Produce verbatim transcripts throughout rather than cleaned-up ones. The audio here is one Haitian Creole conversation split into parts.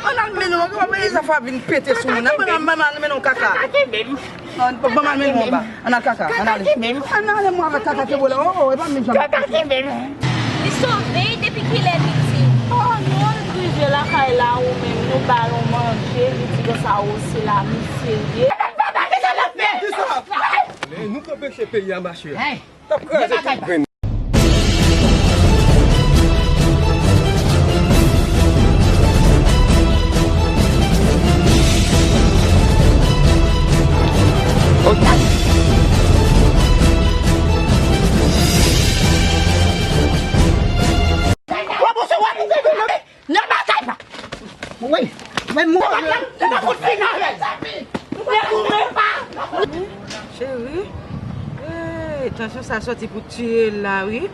Ann al mennen w, ann al mennen w, kaka. Non, ban m al mennen w anba. Ann al kaka, ann ale. Ann ale mwen avèk kaka ki bo la. Oh, oh, e pa menm jan. Kaka kenbe m. Li sove depi kilè piti? Oh non, li rive lakay la ou menm, nou ba l yon manje, li di konsa ou se la misye ye. Kisa? Nou k anpeche peyi a mache. T ap kraze tout grenn. Nan batay pa. Wi, men mwen pa fout fin avè l. Cheri, hey, tansyon sa soti pou tiye l la, wi.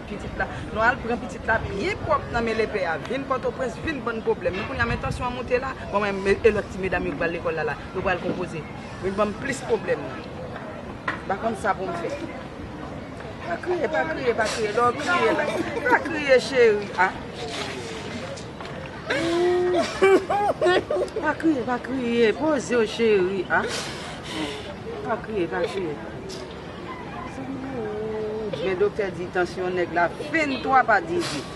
Pitit la, nou al pran pitit la byen pwòp nan men lepè a. Vin Pòtoprens, vin ban n pwoblèm. Men kounye a, men tansyon an monte la. Bon, men, e lòt ti medam yo k pral lekòl la, la, yo pral konpoze. Vin ban m plis pwoblèm. M pa konn sa pou m fè. Pa kriye, pa kriye, pa kriye. Lè w kriye la, pa kriye, cheri. Ah. Pa kriye, pa kriye. Poze w, cheri. Ah. Pa kriye, pa kriye. Men doktè di tansyon nèg la venntwa pa dizuit.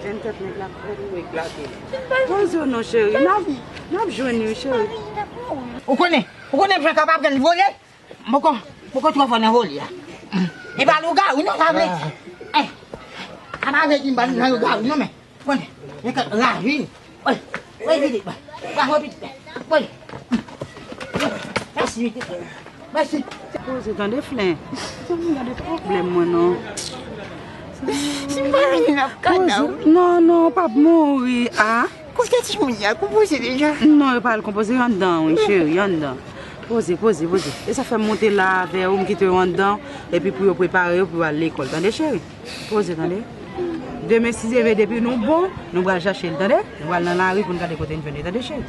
Venntèt nèg la prèt pou eklate. Poze w non, cheri. N ap, n ap jwenn li, cheri. Ou konnen, ou konnen jan kapab gen vole? Poko, poko twò fò nan vole a. E pa lougawou non, sa vle. Eh, sa pa vle di m pa nan lougawou non, men. Konnen, men kèk raji. Oy, oy, pitit mwen. Bravo, pitit mwen. Oy. Mèsi, pitit mwen. Mèsi. Poze, tande, Flen. Tande, gade pwoblèm mwen, non. Si m pa vini, n ap kada w. Non, non, w p ap mouri, a. Kote timoun yo al konpoze deja? Non, yo pa al konpoze, yo anndan, wi, cheri, yo anndan. Poze, poze, poze. E sa fè m monte la avè w, m kite yo anndan, epi pou yo prepare yo pou yo al lekòl, tande, cheri? Poze, tande. Demen, si Dye vle, depi nou bon, nou pral chache l, tande. Nou pral nan lari pou n gade kote n jwenn li, tande, cheri?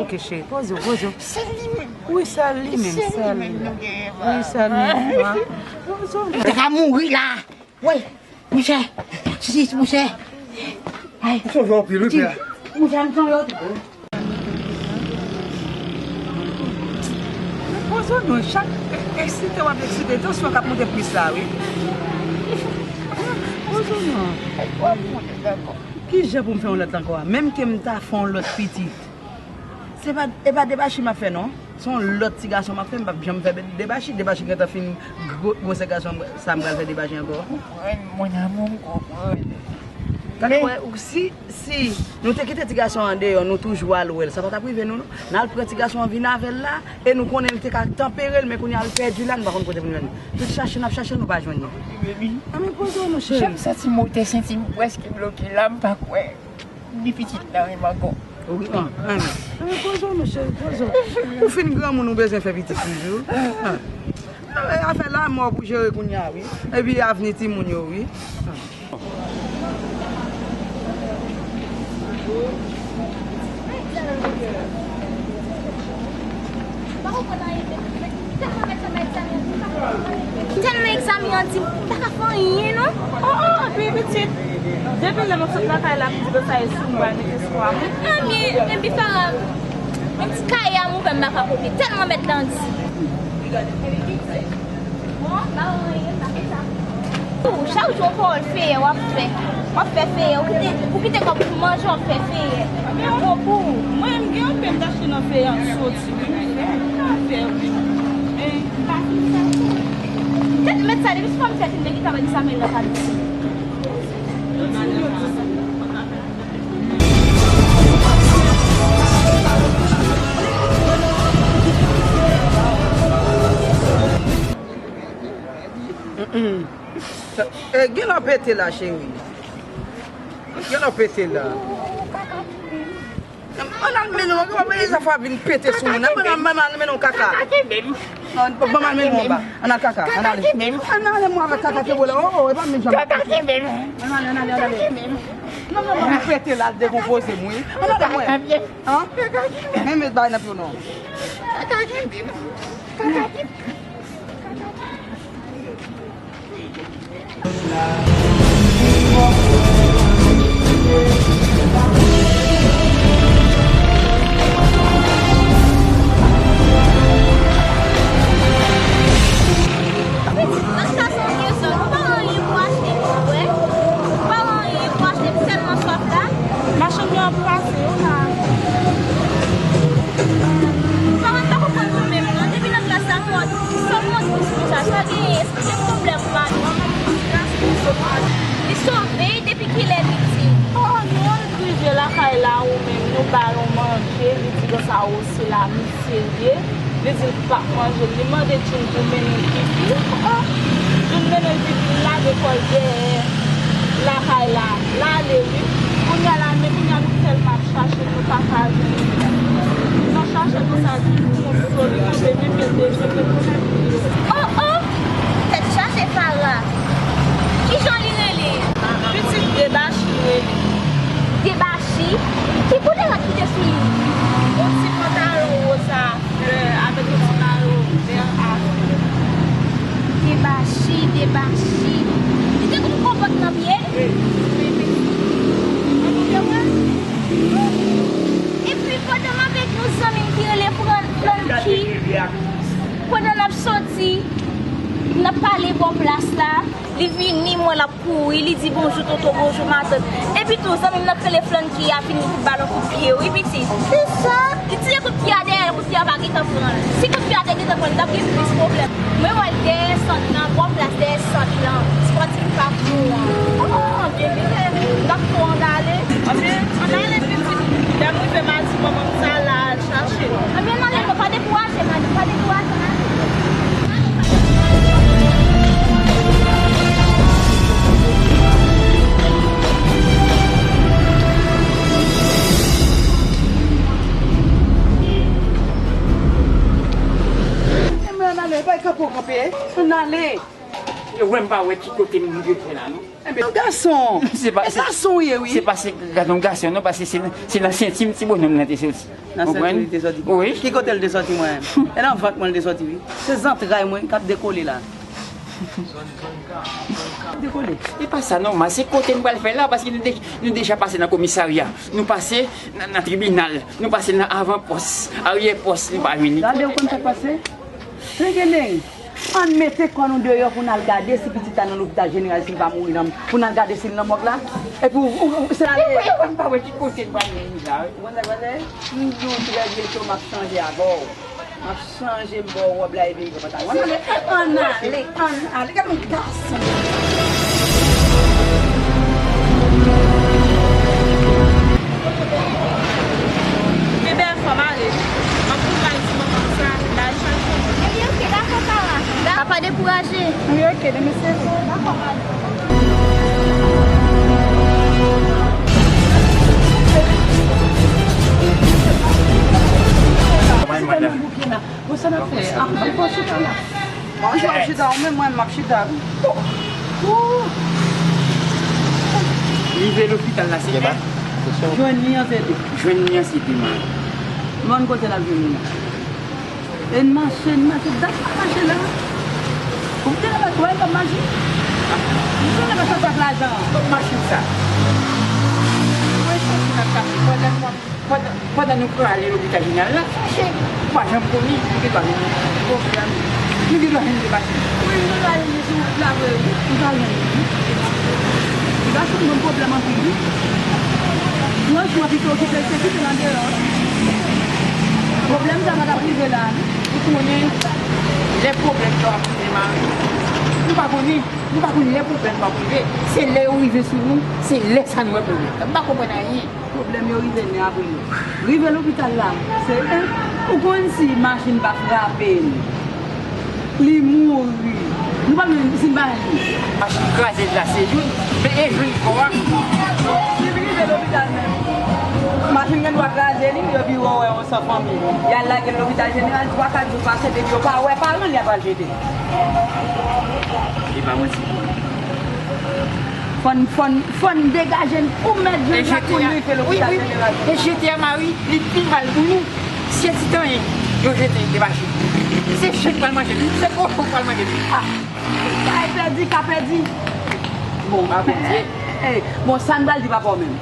Ok, cheri, poze w, poze w. Sèl li menm. Wi, sèl li menm, sèl li menm. Wi, sèl li menm. Poze w. Li ka mouri la. Wi, monchè. Sis, monchè. Ay. Ou sonje anpil, wi, pè. Monchè, m sonje w tou. Men poze w non, chak e-, eksite w ap eksite, tansyon k ap monte plis la, wi. Poze w non. Ki jan pou m fè yon lòt ankò a? Menm ke m ta fè yon lòt pitit. Se pa, e pa debachi m ap fè non. Se yon lòt ti gason m ap fè, m p ap janm fè debachi. Debachi gentan fin gwo, gwosè gason sa m pral fè debachi ankò. Konprann, mon amour, m konprann. Gade, wè, ou, si, si nou te kite ti gason an deyò, nou toujou al wè l, sa pa t ap rive nou, non. N al pran ti gason an vin avè l la, e nou konnen l te ka tanpere l, men kounye a l pèdi la, nou pa konn kote pou nou jwenn li. Nou chache, n ap chache, nou pa jwenn li. Baby. A, men poze w non, cheri. Jan m santi motè senti m prèske bloke la, m pa kwè. Ni pitit la menm ankò. Wi, an, an. An, poze w non, cheri, poze w. Ou fin granmoun, ou bezwen fè pitit toujou. An. Afè lanmò pou jere kounye a, wi. Epi avni timoun yo, wi. An. Tèlman egzamen an di m pa ka fè anyen non. Oh, oh, epi pitit, depi lè m ap sot lakay la, m di konsa e sou m pral met espwa m. Ebyen, epi Farah, menm ti kaye a m ouvè m pa ka kopye, tèlman mèt la di. Bon, pa anyen, pa fè sa. Ou, chak jou yon pawòl feyè w ap fè. W ap fè feyè, ou kite, ou kite kòb pou manje, w ap fè feyè. Bon pou ou. Mwen menm gen yon pè m t achte nan feyè an soti wi, m fè, m fè wi. Tèt mèt sa, depi si pa m fè ti nèg ki ka di sa, men nan pa di. Mm-mm. E, gen lè w pete la, cheri. Gen lè w pete la. Ann al mennen w, ann al mennen w, kaka. Ann al mennen w anba. Ann al kaka, ann ale. Ann ale mwen avèk kaka ke bo la. Oh, oh, e pa menm jan. Ann ale, ann ale, ann ale. Non, non, non, mwen pete la, dekonpoze m, wi. Ann ale mwen. An? Men met bay nan pye w non. Kaka kenbe m. Kaka kenbe m. Kaka kenbe m. Li sove, depi kilè li di? Oh, nou rive lakay la, ou menm, nou ba yon manje, li di konsa, oh, se la, misye ye. Li di l p ap manje l. Li mande Jun pou mennen l pipi. Oh, Jun mennen l pipi, l lage kò l dèyè lakay la. L ale, wi. Kounye a la, men kounye a nou tèlman ap chache l, nou pa ka jwenn li. Nou chache l konsa, di pou yon zo, li tonbe, men pye l desann, men kounye a. Oh, oh! Tèt chaje Fara. Kijan li rele? Pitit Debachi li rele. Debachi? Ki koulè rad ki te sou li? Yon ti pantalon woz a flè avèk yon ti mayo vè a flè. Debachi, Debachi. Li te konn konpòt nan pye l? Wi, wi. An nou te wè? Epi pandan m avèk yon zanmi m ki rele Fran-, Franky, pandan n ap soti, n ap pale bò plas la, li vini, m wè l ap kouri, li di, "Bonjou, tonton, bonjou, matant." Epi tou, zanmi m nan k rele Franky a vini pou ba l yon kout pye, wi, pitit. Kisa? Li tire kout pye a dèyè l, kout pye a pa gentan pran l. Si kout pye a te gentan pran l, t ap gen plis pwoblèm. Mwen wè l dèyè sant lan, bò plas dèyè sant lan, ti pòt ki pa kou an. Oh, byen, byen, n ap tou ann ale. Ann ale, pitit. Lè m rive, m a di manman m sa la, al chache l. Ann ale, non, pa dekouraje, pa dekouraje, n ale. Ann ale, bay kanpe w kanpe, ann ale. Yo, wè m pa wè ki kote m rive fè la, non. Enben, gason. Se pa, e se, gason w ye, wi. Se pa se gade yon gason, non, paske se, se nan senti m ti bonòm nan te soti. Nan senti li te sòti? Wi. Ki kote l te sòti, mwen? E nan vant mwen l te sòti, wi. Se zantray mwen k ap dekole la. Dekole. E pa sa nòmal, se kote m pral fè la, paske nou de-, nou deja pase nan komisarya, nou pase nan, nan tribinal, nou pase nan avan pòs, aryè pòs, nou pa jwenn li. Gade, ou konn sa k pase? Tengedeng. Ann mete kò nou deyò pou n al gade si pitit la nan lopital jeneral, si l pa mouri nan, pou n al gade si l nan mòg la. Epi ou, ou, ou, se ale. Mwen pa wè ki kote m pral jwenn li la, wi. Ou konn sa k pase? M di w trè byento m ap chanje avè w. M ap chanje, m ba w wòb la epi m pran pantalon. Ann ale, ann ale, ann ale, gade yon gason. Ebyen, fò m ale. M ap kouri al di manman sa, l al chache w. Ebyen, oke, dakò, Kara. Pa, pa dekouraje. Wi, oke, demen se vre. Dakò, m ale. Kòman w ye, madanm? Bon, sa n ap fè? Ah, ban m fè chita la. Bon, si w ap chita, ou menm, mwen, m ap chita tou. Rive lopital la, se de. Jwenn li an, se de. Jwenn li an, se de, man. Mòn kote l ap jwenn li an. E n mache, n mache, dat m ap mache la. Ou te la, wè, m ap mache. M te la, m ap mache ak lajan. Tout machin sa. Mwen soti nan kafou, pandan nou ap Pandan, pandan nou prale lopital jeneral la, chache, ou pa janm konnen, nou gen dwa jwenn pwoblèm. Nou gen dwa jwenn de machin. Wi, nou gen dwa jwenn li sou wout la vre, wi. Nou dwa jwenn li, wi. Li pa janm ban m pwoblèm anpil, wi. Franchman, pito w kite l, se kite l andeyò. Pwoblèm sa pa t ap rive la, non. Ou konnen, lè pwoblèm sa ap rive, mari, nou pa konnen, nou pa konnen lè pwoblèm sa ap rive. Se lè yo rive sou nou, se lè sa nou wè pwoblèm. M pa konprann anyen. Pwoblèm yo rive nè apre yo. Rive lopital la, se, eh, ou konn si machin pa frape l, li mouri. Nou pa menm si n pa jwenn li. Machin kraze l la, se youn, men e jwenn kò a. Si l rive lopital menm, machin gen dwa kraze li, yo vire wè yon san fanmi. Y al lage l lopital jeneral, twa, kat jou pase, depi yo pa wè paran l, y ap al jete. E pa manti. Fò n, fò n, fò n degaje n pou mèt jwenn la pou n rive lopital jeneral. E jete a, mari, li pi mal pou nou. Si se ti tan, yo jete, debache. Se chen k pral manje li, se kochon k pral manje li. Ah, kay pèdi, ka pèdi. Bon, eh, eh, bon, sa n pral di papa w menm?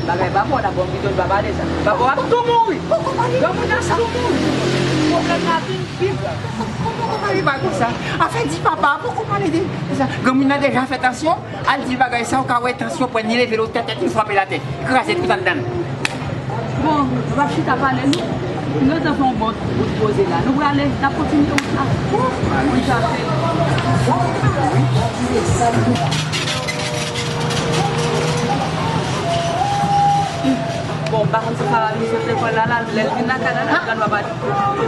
Bagay papa w la, bon, m kite w pa pale sa. Papa w ap tou mouri. Granmoun nan ap tou mouri. Pwoblèm la vin pi grav. Ou poko pale pa konsa. Afè di papa, poko pale de, de sa. Granmoun nan deja fè tansyon, al di l bagay sa, ou ka wè tansyon pran ni leve l, ou tèt, tèt li frape l atè. Kraze tout anndan l. Bon, nou pa chita pale, non. Nou gentan fè yon bon bout poze la. Nou prale, n ap kontinye wout la. Wi, sa fè. Bon, m pa konn si Fara vin sot lekòl la, la, lè l vin lakay la, l ap gad w ap pale.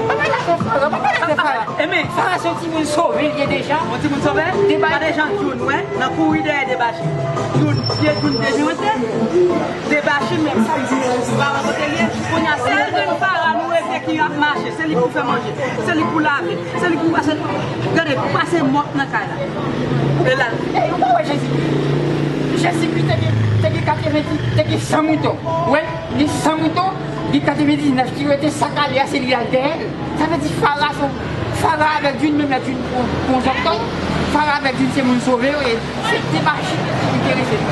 Pa pale afè Fara, pa pale afè Fara. Enben, Fara se yon timoun sove, li ye deja. Yon timoun sove? Gade jan Djoun, wè, nan kouri dèyè Debachi. Djoun, pye Djoun dezoriante. Debachi menm, pa wè kote l ye. Kounye a, sèl grenn Fara nou rete ki ap mache, se li pou fè manje, se li pou lave, se li pou pase. Gade, pou pase mòp nan kay la. E la. Ey, ou pa wè Jezikri? Jezikri te gen, te gen katreven, te gen san mouton. Wè, li san mouton, li katrevendiznèf ki rete, sa k ale a, se li al dèyè l. Sa vle di Fara se, Fara avèk Djoun menm lè Djoun pran, pran zòktòy, Fara avèk Djoun se moun sove yo ye. Se Debachi ki enterese l.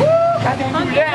Wou, gade yon doulè.